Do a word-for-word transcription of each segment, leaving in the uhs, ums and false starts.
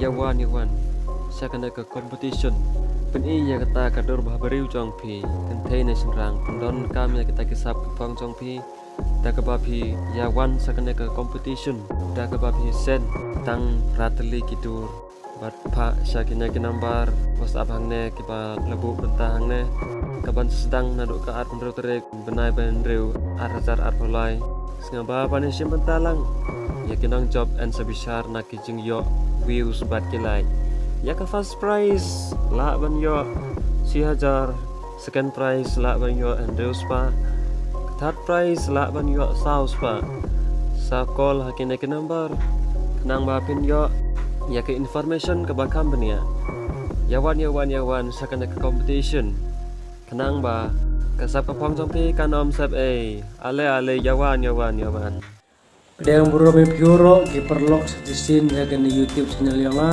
Ïa wan, ïa wan sha kane ka competition. Pyni ïa kata ka dur bhabriew jong phi. Kynthei ne shynrang, pyndonkam ïa kita ki sap ki phong jong phi da kaba phi ïa wan sha kane ka competition, da kaba phi send tang phra tylli ki dur bad phah sha kine ki number WhatsApp hangne kiba la buh mynta hangne, kaban sdang naduh ka arphew hynriew tarik bnai ba hynriew, ar hajar arphew lai. Sngewbha ban ïashim bynta lang ïa ki nongjop, yn sa bishar na ki jingïoh views bad ki like. Ïa ka first prize lah ban ïoh shi hajar, second prize lah ban ïoh hynriew spah, third prize lah ban ïoh saw spah. Sa call ha kine ki number khnang ba phin ïoh ïa ka information kaba kham bniah. Ïa wan, ïa wan, ïa wan sha kane ka competition. Khnang ba ka sap ka phong jong phi kan ym sep ei. Ale, ale, ïa wan, ïa wan, ïa wan. Pdiang burom ïa phi baroh ki paralok sa shisien ïa kane YouTube channel jong nga.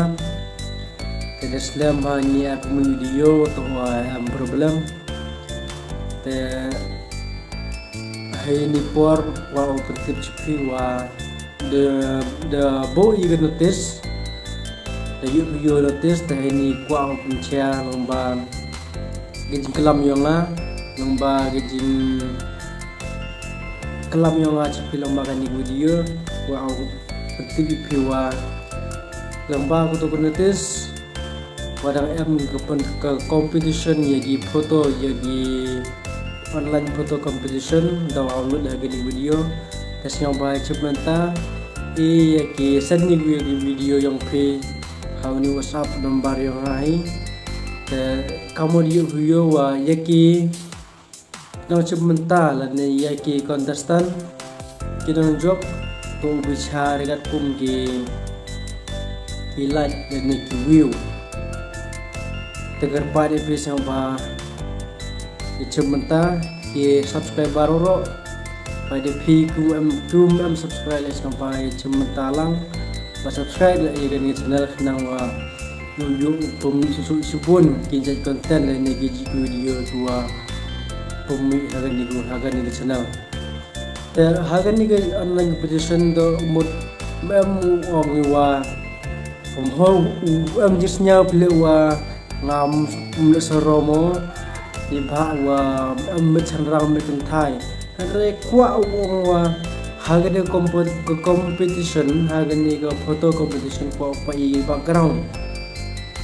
Te da slem ha ngi ap video to wa am problem. Te ha ini por kwah u pyntip sha phi wa da, da buh ïa ka notice. Da ïoh ïa ka notice te ha ini kwah u pynshare lyngba ka jingklam jong nga, lyngba ka jingklam jong nga sha phi lyngba kane ka video, wa u pyntip ïa phi wa lyngba kato ka notice, wa dang em ka pyn-, ka competition ïa ki photo, ïa ki online photo competition, da wa upload ha kane ka video. Te sngewbha ïashim bynta, ïa ki send ïa ki video jong phi ha une u WhatsApp number jong nga hi. Te ka mut ïoh ïa wa ïa ki nongshim bynta lane ïa ki contestant, ki nongjop, to u bishar katkum ki, ki like lane ki view. Te kyrpad ïa phi sngewbha ïashim bynta, ki subscriber baroh. Bad ïa phi kum em, kum em subscribe leh sngewbha ïashim bynta lang. Ba subscribe leh ïa kane ka channel khnang wa ïoh, ïoh pynmih shuh shuh shibun ki jait content lane ki jait video kiwa pynmih ha kane ka, ha kane ka channel. Te ha kane ka online competition da mut em u ong ïa wa um ho u em jingsngew phi leh wa ngam, um leh sarom o. Te ba wa em mih shynrang mih kynthei. Hynrei kwah u ong wa ha kane ka compe-, ka competition, ha kane ka photo competition kwah u pait ïa background.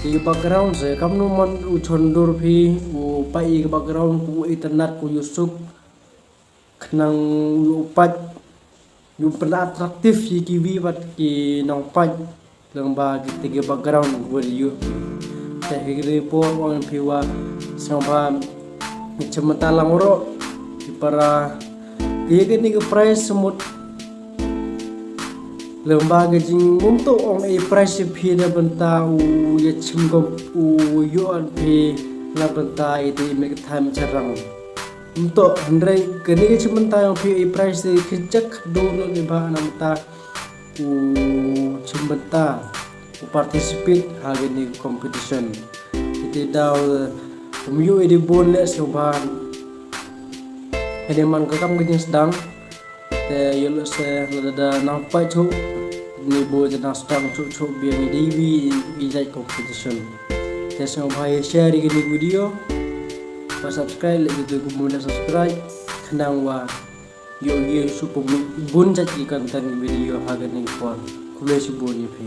Ïa background se kamno man u chondur phi u pait ïa background, ku internet ku ïoh suk. Khnang u pait, u pynattractive ïa kiwei pat ki nongpait lyngba kita ki background video. Te ha kane ka por ong ïa phi wa sngewbha ïashim bynta lang baroh ki para, ïa kane ka prize mut lyngba ka jingmut to ong ei prize ïa phi na bynta u ïashim, u ïoh ïa phi na bynta ïa te mih ka thaiñ shynrang. Mynta hynrei kane ka shim bynta ïa phi, i prize te ka jaka duna ne ba na mynta u shim bynta u participate ha kane ka competition. Ite daw um ïoh i dei bun leh sngewbha. Kane man ka kam ka jingsdang. Te ïoh leh se lada nang pait shuh ne bun te nang sdang shuh shuh biang i dei wi i jait competition. Te sngewbha ïa share ïa kane ka video. Ba subscribe leh ïa tu kumno subscribe khnang wa ïoh ïa shu pynmih bun jait ki content video ha kane ka por. Khublei shibun ïa phi.